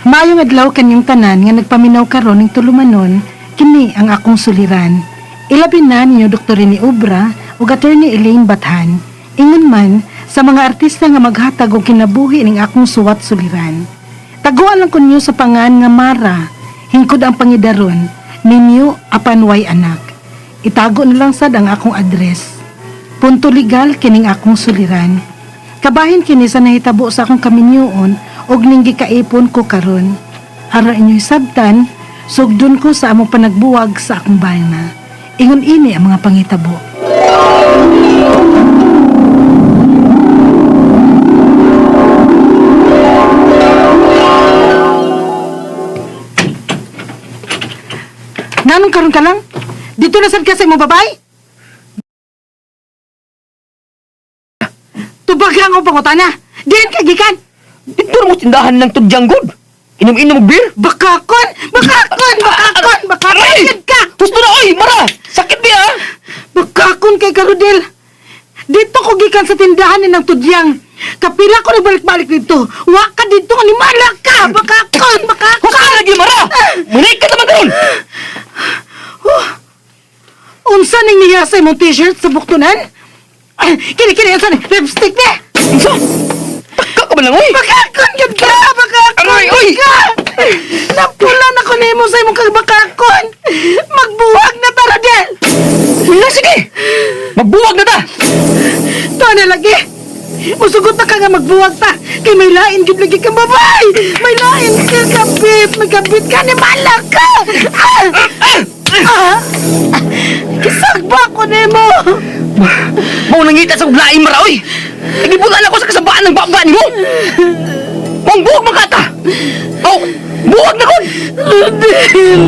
Maayong adlaw kanyong tanan nga nagpaminaw karon ning tulumanon, kini ang akong suliran. Ilabi na ninyo Dr. Rene Obra ug Attorney Elaine Bathan. Ingon man sa mga artista nga maghatag og kinabuhi ning akong suwat suliran. Taguan lang ko ninyo sa pangan nga Mara, hingkod ang pangidaron, ninyo apan way anak. Itago na lang sad ang akong address. Punto legal kining akong suliran. Kabahin kini sa nahitabo sa akong kaminyoon og ning gikaipon ko karon. Aron inyo'y sabtan, sugdon ko sa among panagbuwag sa akong bana. Ingon ini ang mga pangitabo. Nanong karon ka lang? Dito na sad ka sa imong babay? Tubag lang ang pangutana. Diin ka gikan. Dito na mo tindahan ng tudyang good. Inom-inom og beer. Bakakon! Bakakon! Bakakon! Bakakon! Aray! Yun ka! Gusto na oy, Mara! Sakit niya ah! Bakakon kay Karudel! Dito ko gikan sa tindahan ni ng tudyang. Kapila ko nagbalik-balik dito. Wa ka dito, ni mala ka! Bakakon! Bakakon! Husto na lagi, Mara! Munig ka naman karon! Unsa ning niya sa imong t-shirt sa buktunan? Ay, kini kini unsa ni lipstick ni? Unsa? Taka ka ba lang oy? Bakakon gyud ka! Bakakon Aray, oy! ka! Napula na ko nimo sa imong kagbakakon! Magbuwag na ta, Rodel! Wala, sige! Magbuwag na ta! To na lagi. Musugot na ka nga magbuwag ta. Kay may lain gid lagi kang babay. May lain ka kabit. May kabit ka ni mala ka. Ah! Ah! Kisagba ko nimo. Mao nangita sa kong lain, Mara, oy! Nagibulan ako sa kasabaan ng baba nimo! Mong buwag man ka ta! Oh, buwag na kon! Rodel.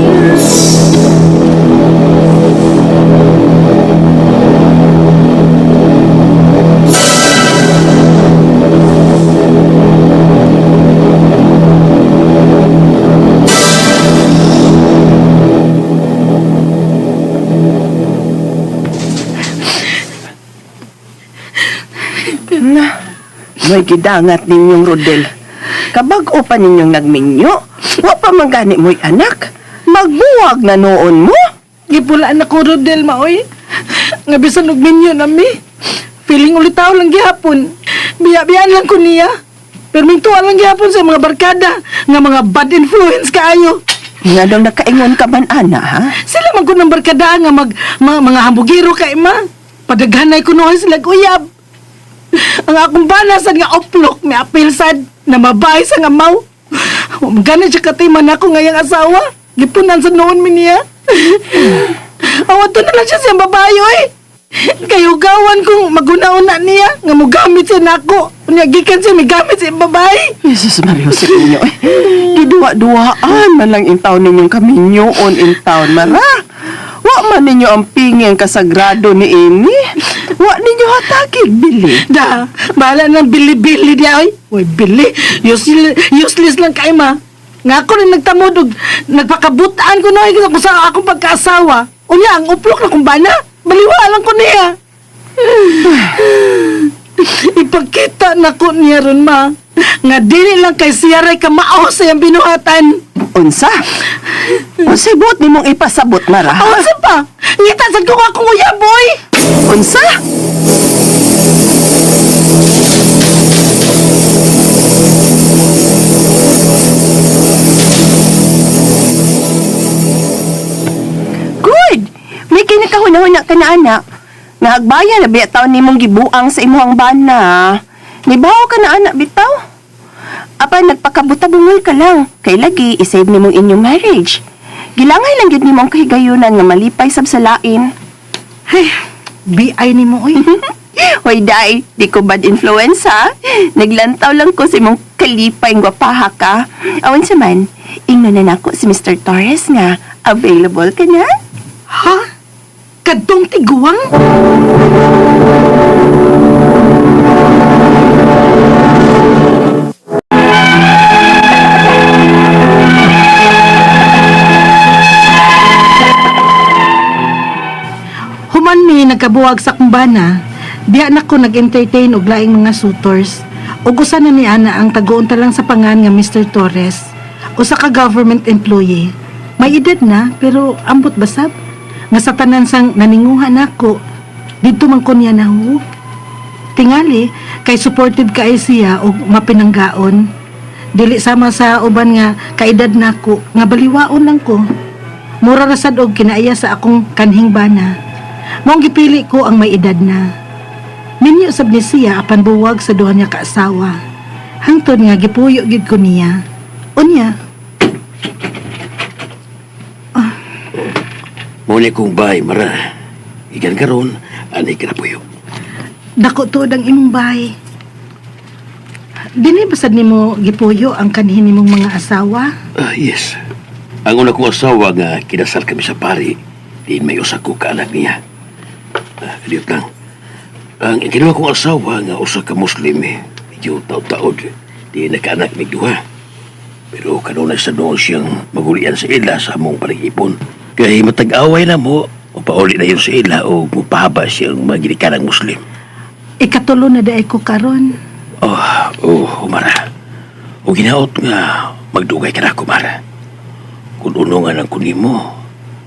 Na, may gidangat ninyong Rodel. Kabag-o pa ninyong nagminyo. Wa pa man gani mo'y anak. Magbuwag na noon mo. Gipulaan ako Rodel maoy. Nga bisan og minyo nami. Feeling ulitaw lang gihapon. Biya-biyaan lang ko niya. Pero mintuan lang gihapon sa mga barkada nga mga bad influence kaayo. Nga daw nakaingon ka man, ana, ha? Sila man ko ng barkada nga mag, mga hambugiro kay ma. Padaghanay ko noon sila uyab. Ang akong bana sad nga oplok may apil sad na mabay sa nga maw. Gani siya katiman ako ngayang asawa. Gipunan sa noon mi niya. Awa to na lang siya siyang babayo eh. Kayugawan kong maguna-una niya nga mugamit siya nako. Unya gikan siya migamit siya babae. Jesus Maria Jose ninyo, eh. Giduwa-duwaan man lang in town ninyong kaminyoon in town, mara. Wa man ninyo ang pingi ang kasagrado ni ini. Wa ninyo hatagig, bili. Da, bahala ng bili-bili diya, oy. Uy, bili. Useless, useless lang kay ma. Nga ako rin nagtamod og nagpakabutaan ko noy kung sa akong pagkaasawa. Unya, ang uplok na kong bana. Baliwa lang ko niya. Ipakita na ko niya ron, ma. Nga dili lang kay siya ray kamao sa iyang binuhatan. Unsa? Unsay buot nimong ipasabot, mara? ha? Unsa pa? Ngita sad ko akong uyab, boy. Unsa? Good! May kinakahuna-huna ka na, anak. Nahagbayan na biya taon nimong gibuang sa imuhang bana. Nibaw ka na, anak, bitaw. Apan nagpakabuta-bungol ka lang. Kay lagi, isave nimong inyong marriage. Gilangay lang gyud nimo ang kahigayunan nga malipay sab sa lain. Ay, BI ni mo, oy. Hoy, day, di ko bad influence, ha? Naglantaw lang ko sa imong kalipay ng gwapaha ka. Awan sa man, ingnon na nako si Mr. Torres nga available ka na. Ha? Kadtong tiguang? Human mi nagkabuwag sa kumbana, diya na ko nag-entertain og laing mga suitors. Ug usa na ni ana ang tagoon ta lang sa pangan nga Mr. Torres. Usa ka government employee. May edad na pero ambot basab. Nga sa tanan sang naninguha nako, didto man ko niya nahuog. Tingali kay supportive kay siya og mapinanggaon. Dili sama sa uban nga kaedad nako nga baliwaon lang ko. Mura ra sad og kinaaya sa akong kanhing bana. Maong gipili ko ang may edad na. Minyo sab ni siya apan buwag sa duha niya ka asawa. Hangtod nga gipuyo gid ko niya. Unya, Mao ni kong bahay, Mara. Ikan karon, anay ka na puyo. Dako tuod ang imong bahay. Dili basad nimo gipuyo ang kanhin nimong mga asawa? Ah, yes. Ang una kong asawa nga kinasal kami sa pari, diin may usa ko kaanak niya. Ah, kadiyot lang. Ang ikinawa kong asawa nga usa ka Muslim, eh, medyo taod-taod, di nakaanak mig duha. Pero kanunay sa noon siyang magulian sa ila sa among panag-ipon. Kay matag-away na mo, pauli na yun sa ila o mupahaba siyang maginikanang Muslim. Ikatulo na daay ko karon. Oh, oh, Mara. O ginaot nga, magdugay ka na ako, Mara. Kung unungan ang kunin mo,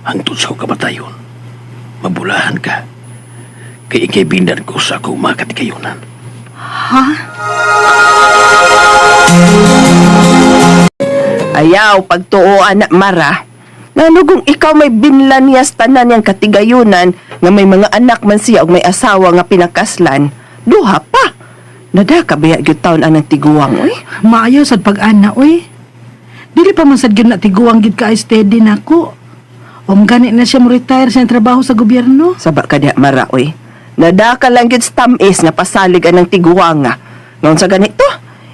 hangtod sa akong kamatayon, mabulahan ka. Kay ikay bindan ko sa akong mga katikayunan. Ha? Ayaw, pagtuo, anak Mara. Ngano kung ikaw may binlan niya sa tanan niyang katigayunan nga may mga anak man siya og may asawa nga pinakaslan, duha pa. Nada ka baya gyud taon anang tiguang oy. Maayo sad pag-ana oy. Dili pa man sad gyud na tiguang gid ka steady nako. Om gani na siya mo retire sa iyang trabaho sa gobyerno. Saba ka diha Mara oy. Nada ka lang gyud sa tamis nga pasalig anang tiguang nga. Ngaon sa ganito,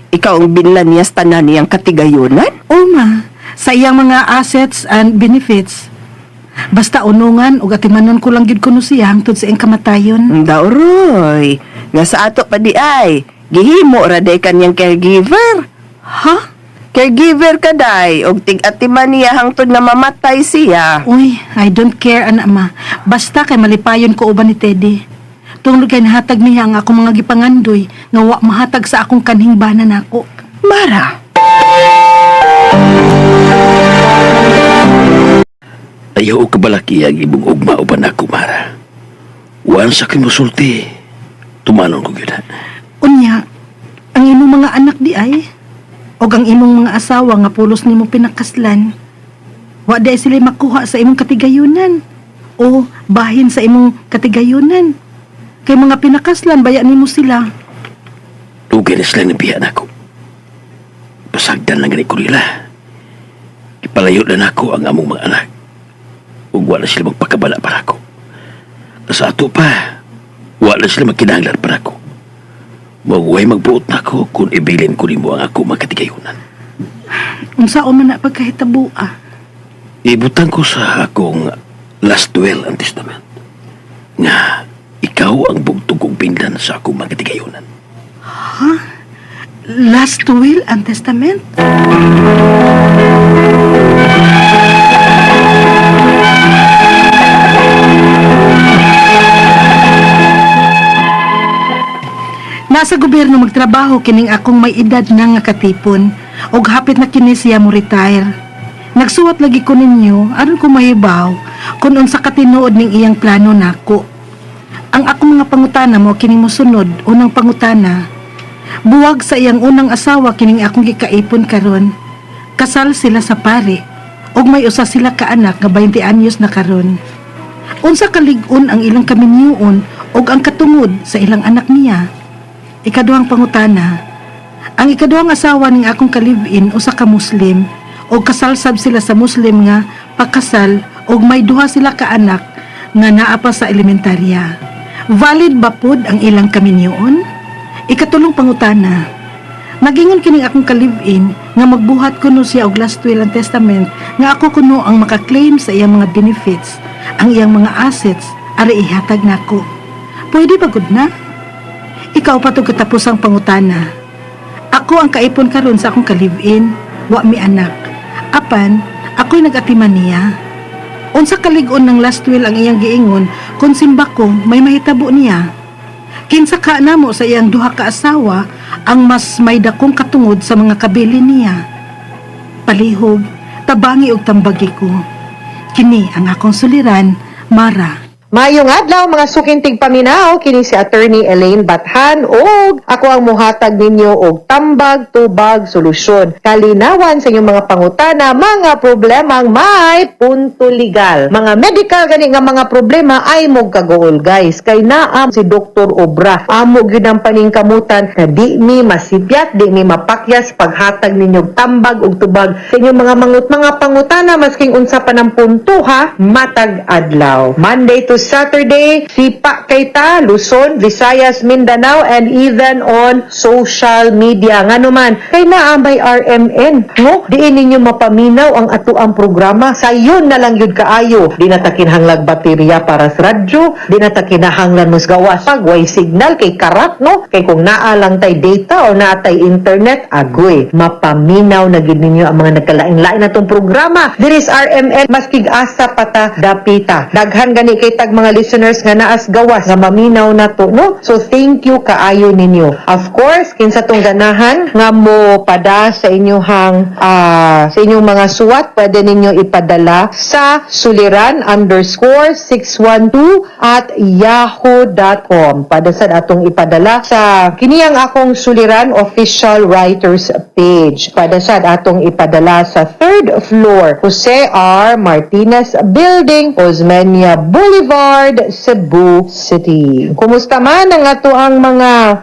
ikaw ang binlan niya sa tanan niyang katigayunan? Oma, sa iyang mga assets and benefits. Basta unungan ug atimanon ko lang gyud kuno siya hangtod sa iyang kamatayon. Dauroy, nga sa ato pa di ay, gihimo ra day kanyang caregiver. Ha? Caregiver ka day, og tig-atiman niya hangtod nga mamatay siya. Uy, I don't care, anak ma. Basta kay malipayon ko uban ni Teddy. Tungod kay nahatag niya ang akong mga gipangandoy nga wa mahatag sa akong kanhing bana nako. Mara, Ayaw og kabalaki ang imong ugma uban ako, Mara. Wan sa aking musulti, tumanon ko gyud. Unya, ang imong mga anak di ay og ang imong mga asawa nga pulos nimo pinakaslan. Wa di ay sila makuha sa imong katigayunan o bahin sa imong katigayunan. Kay mga pinakaslan baya nimo sila. Dugay na sila nabiya nako. Pasagdan lang gani ko nila. Ipalayo na nako ang among mga anak. Ug wala sila magpakabala para ako. Sa ato pa, wala sila magkinahanglan para ako. Maguhay magbuot nako kung ibilin ko nimo ang ako mga katigayunan. Unsaon man na pagkahitabo ah? Ibutang ko sa akong last will and testament nga ikaw ang bugtog kong binlan sa akong mga katigayunan. Last will and testament? Nasa gobyerno magtrabaho kining akong may edad na nga katipon og hapit na kini siya mo retire. Nagsuwat lagi ko ninyo aron ko mahibaw kung unsa katinuod ning iyang plano nako. Ang akong mga pangutana mo kining mosunod, unang pangutana. Buwag sa iyang unang asawa kining akong gikaipon karon. Kasal sila sa pare ug may usa sila ka anak nga 20 anyos na karon. Unsa kalig-on ang ilang kaminyuon ug ang katungod sa ilang anak niya. Ikaduhang pangutana. Ang ikaduhang asawa ning akong ka-live-in usa ka Muslim ug kasalsab sila sa Muslim nga pakasal ug may duha sila ka anak nga naa pa sa elementarya. Valid ba pod ang ilang kaminyuon? Ikatulong pangutana. Nagingon kining akong ka-live-in nga magbuhat kuno siya og last will and testament nga ako kuno ang makaklaim sa iyang mga benefits, ang iyang mga assets ari ihatag nako. Pwede ba gud na? Ikaw pa to katapusang pangutana. Ako ang kaipon karon sa akong ka-live-in, wa mi anak. Apan, ako'y nag-atiman niya. Unsa kalig-on ng last will ang iyang giingon kung simba ko may mahitabo niya. Kinsa ka namo sa iyang duha ka asawa ang mas may dakong katungod sa mga kabili niya. Palihog, tabangi og tambagi ko. Kini ang akong suliran, Mara. Maayong adlaw, mga suking tigpaminaw, kini si Attorney Elaine Bathan og ako ang muhatag ninyo og tambag, tubag, solusyon. Kalinawan sa inyong mga pangutana, mga problemang may punto legal. Mga medical gani nga mga problema ay mo kaguol, guys. Kay naa si Dr. Obra. Amo gyud ang paningkamutan na di mi masipyat, di mi mapakyas paghatag ninyo og tambag ug tubag sa inyong mga mangut mga pangutana, masking unsa pa ng punto ha, matag adlaw. Monday to Saturday, sipa kay ta, Luzon, Visayas, Mindanao, and even on social media. Ngano man, kay naa may RMN, no? Diin ninyo mapaminaw ang atuang programa. Sayon na lang yun kaayo. Di na ta kinahanglag baterya para sa radyo, di na ta kinahanglan musgawas pag way signal kay karat, no? Kay kung naa lang tay data o naa tay internet, agoy, mapaminaw na gid ninyo ang mga nagkalain-lain natong programa. There is RMN, maskig asa pata dapita. Daghan gani kay tag mga listeners nga naas gawas nga maminaw na to, no? So thank you kaayo ninyo. Of course, kinsa tong ganahan nga mo pada sa inyong sa inyong mga suwat, pwede ninyo ipadala sa suliran_612@yahoo.com. Pada sad atong ipadala sa kiniyang akong suliran official writers page. Pada sad atong ipadala sa third floor, Jose R. Martinez Building, Osmeña Boulevard, Cebu City. Kumusta man ang ato ang mga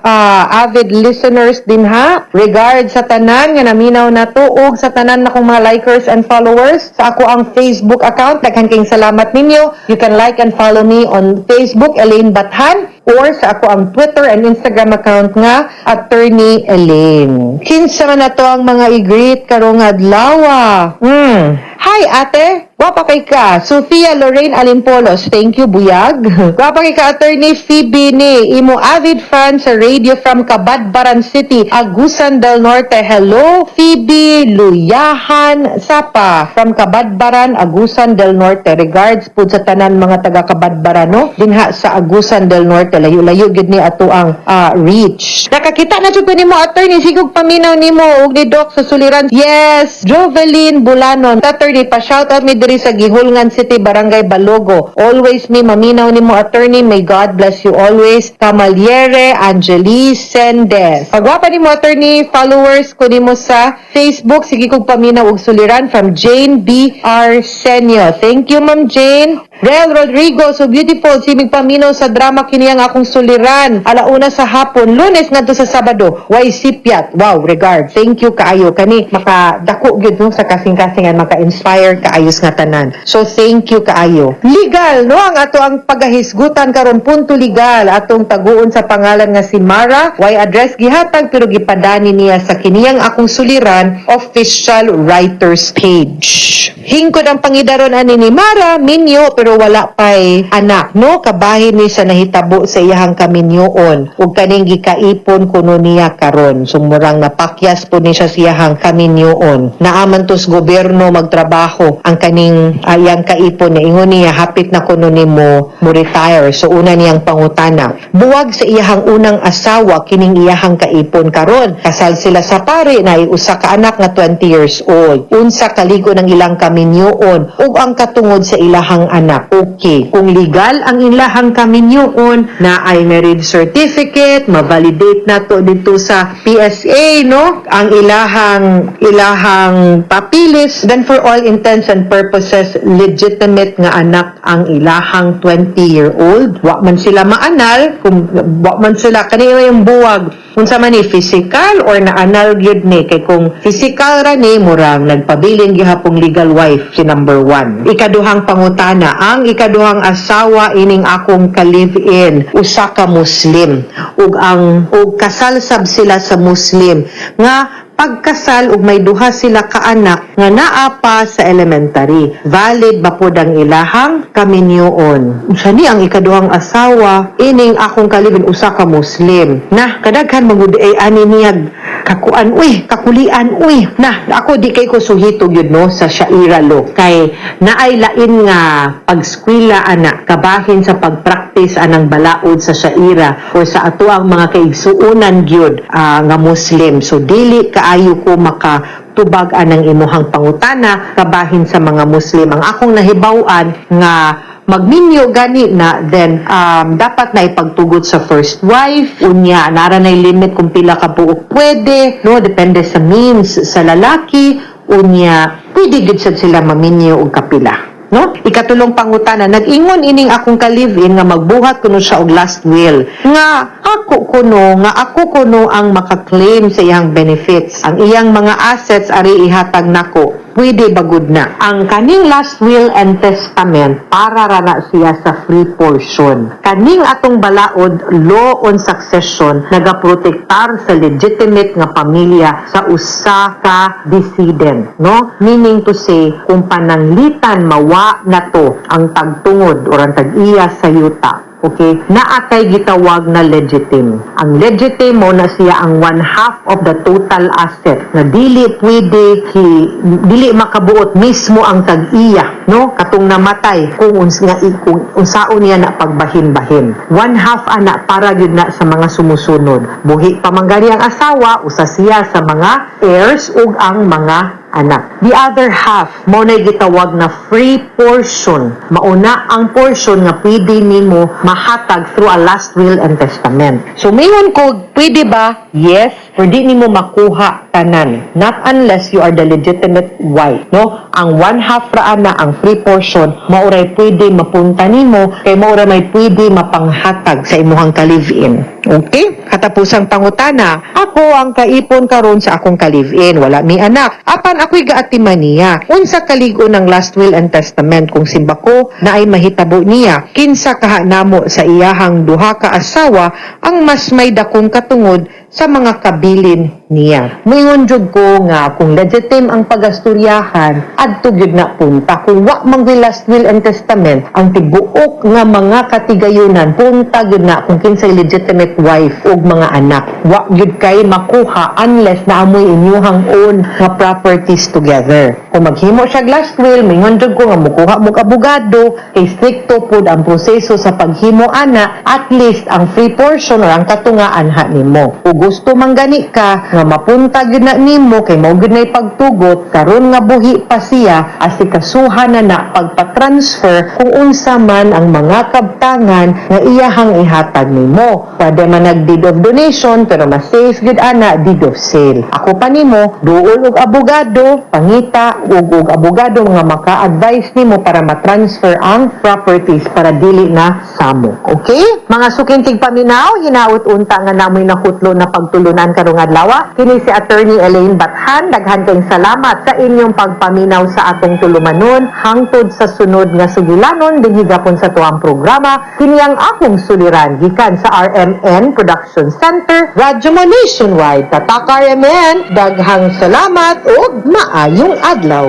avid listeners din ha? Regard sa tanan nga naminaw na to ug sa tanan na kong mga likers and followers sa ako ang Facebook account. Daghan kayong salamat ninyo. You can like and follow me on Facebook, Elaine Bathan, or sa ako ang Twitter and Instagram account nga Attorney Elaine. Kinsa man na to ang mga i-greet karong adlaw? Hi, ate! Gwapa kay ka. Sofia Lorraine Alimpolos. Thank you, buyag. Gwapa kay ka, Attorney Phoebe ni. Imo avid fan sa radio from Cabadbaran City, Agusan del Norte. Hello, Phoebe Luyahan Sapa from Cabadbaran, Agusan del Norte. Regards po sa tanan mga taga Cabadbaran, no? Dinha sa Agusan del Norte. Layo-layo gid ni ato ang reach. Nakakita na jud ko nimo, Attorney. Sigog paminaw nimo og ni Doc sa suliran. Yes, Jovelyn Bulanon. Attorney, pa shout out mi diri sa Guihulngan City, Barangay Balogo. Always mi maminaw nimo, Attorney. May God bless you always. Camaliere Angelis Sendes. Pagwapa nimo, Attorney, followers ko nimo sa Facebook. Sige kog paminaw og suliran from Jane B. Arsenio. Thank you, Ma'am Jane. Rel Rodrigo, so beautiful. Simig paminaw sa drama kiniyang akong suliran. Alauna sa hapon, Lunes ngadto sa Sabado. Way sipyat. Wow, regard. Thank you kaayo kani makadako gyud, no, sa kasing-kasingan, maka-inspire kaayos nga tanan. So thank you kaayo. Legal, no, ang ato ang pagahisgutan karon, punto legal atong taguon sa pangalan nga si Mara. Way address gihatag pero gipadani niya sa kiniyang akong suliran official writers page. Hingkod ang pangidaron ani ni Mara, minyo pero wala pay anak, no? Kabahin ni sa nahitabo sa iyahang kaminyoon ug kaning gikaipon kuno niya karon. So murang napakyas po ni siya sa iyahang kaminyoon. Naaman tos gobyerno magtrabaho ang kaning iyang kaipon na ingon niya hapit na kuno nimo mo retire. So una niyang pangutana. Buwag sa iyahang unang asawa kining iyahang kaipon karon. Kasal sila sa pare na usa ka anak nga 20 years old. Unsa kaligo ng ilang kaminyoon ug ang katungod sa ilahang anak? Okay, kung legal ang ilahang kaminyoon na ay marriage certificate, ma-validate na to dito sa PSA, no? Ang ilahang papilis, then for all intents and purposes, legitimate nga anak ang ilahang 20-year-old. Wa man sila maanal, kung wa man sila kanila yung buwag, unsa man ni, physical or naanal gyud ni? Kay kung physical ra ni, murang nagpabilin gihapong legal wife si number one. Ikaduhang pangutana, ang ikaduhang asawa ining akong ka-live-in usa ka Muslim ug ang ug kasal sab sila sa Muslim nga pagkasal ug may duha sila ka anak nga naa pa sa elementary. Valid ba pod ang ilahang kaminyoon? Unsa ni ang ikaduhang asawa ining akong ka-live-in usa ka Muslim? Na kadaghan magud ay ani niya kakuan, uy, kakulian, uy. Na ako di kay ko suhito gyud, no, sa Sharia law kay naay lain nga pagskwela ana kabahin sa pagpraktis anang balaod sa Sharia or sa ato ang mga kaigsuonan gyud nga Muslim. So dili kaayo ko maka tubag anang imuhang pangutana kabahin sa mga Muslim. Ang akong nahibaw-an nga magminyo gani na, then dapat na ipagtugot sa first wife. Unya nara na limit kung pila ka buok pwede, no? Depende sa means sa lalaki. Unya pwede gid sad sila maminyo og kapila, no? Ikatulong pangutana, nag-ingon ining akong ka-live-in nga magbuhat kuno siya og last will nga ako kuno ang maka-claim sa iyang benefits. Ang iyang mga assets ari ihatag nako. Pwede ba gud na? Ang kaning last will and testament, para ra na siya sa free portion. Kaning atong balaod, law on succession, nagaprotektar sa legitimate nga pamilya sa usa ka decedent, no? Meaning to say, kung pananglitan mawa na to ang tagtungod or ang tag-iya sa yuta, okay, naa kay gitawag na legitime. Ang legitime mo na siya ang one half of the total asset na dili pwede ki, dili makabuot mismo ang tag-iya, no? Katong namatay kung unsaon niya na pagbahin-bahin. One half ana para gyud na sa mga sumusunod. Buhi pa man gani ang asawa, usa siya sa mga heirs ug ang mga anak. The other half, mao na gitawag na free portion. Mauna ang portion nga pwede nimo mahatag through a last will and testament. So mingon ko, pwede ba? Yes, pero di nimo makuha tanan. Not unless you are the legitimate wife, no? Ang one half ra ana, ang free portion, mao ray pwede mapunta nimo kay mao ra may pwede mapanghatag sa imuhang ka-live-in. Okay? Katapusang pangutana, ako ang kaipon karon sa akong ka-live-in, wala mi anak. Apan ako'y gaatiman niya. Unsa kalig-on ng last will and testament kung simbako na ay mahitabo niya? Kinsa kaha namo sa iyahang duha ka asawa ang mas may dakong katungod sa mga kabilin niya? Muingon jud ko nga kung legitim ang pagasturyahan, adto gyud na punta. Kung wa man gyud last will and testament, ang tibuok nga mga katigayunan punta gyud na kung kinsay legitimate wife ug mga anak. Wa gyud kay makuha unless naa moy inyuhang own nga properties together. Kung maghimo siya last will, mingon jud ko nga mukuha mo abogado kay strikto pud ang proseso sa paghimo ana, at least ang free portion or ang katungaan ha nimo. Ug gusto man gani ka nga mapunta gyud na nimo kay mao gyud nay pagtugot karon nga buhi pa siya, asikasuhan na na pagpa-transfer kung unsa man ang mga kabtangan nga iyahang ihatag nimo. Pwede man nag deed of donation, pero mas safe gyud ana deed of sale. Ako pa nimo, duol og abogado, pangita og abogado nga maka-advise nimo para ma-transfer ang properties para dili na samo. Okay? Mga suking tigpaminaw, hinaut unta nga namoy nakutlo na pagtulunan karong adlaw. Kini si Attorney Elaine Bathan, daghan kayong salamat sa inyong pagpaminaw sa atong tulumanon hangtod sa sunod nga sugilanon dinhi gapon sa tuang programa, kini ang akong suliran, gikan sa RMN Production Center, Radyo Mo Nationwide. Tatak RMN, daghang salamat ug maayong adlaw.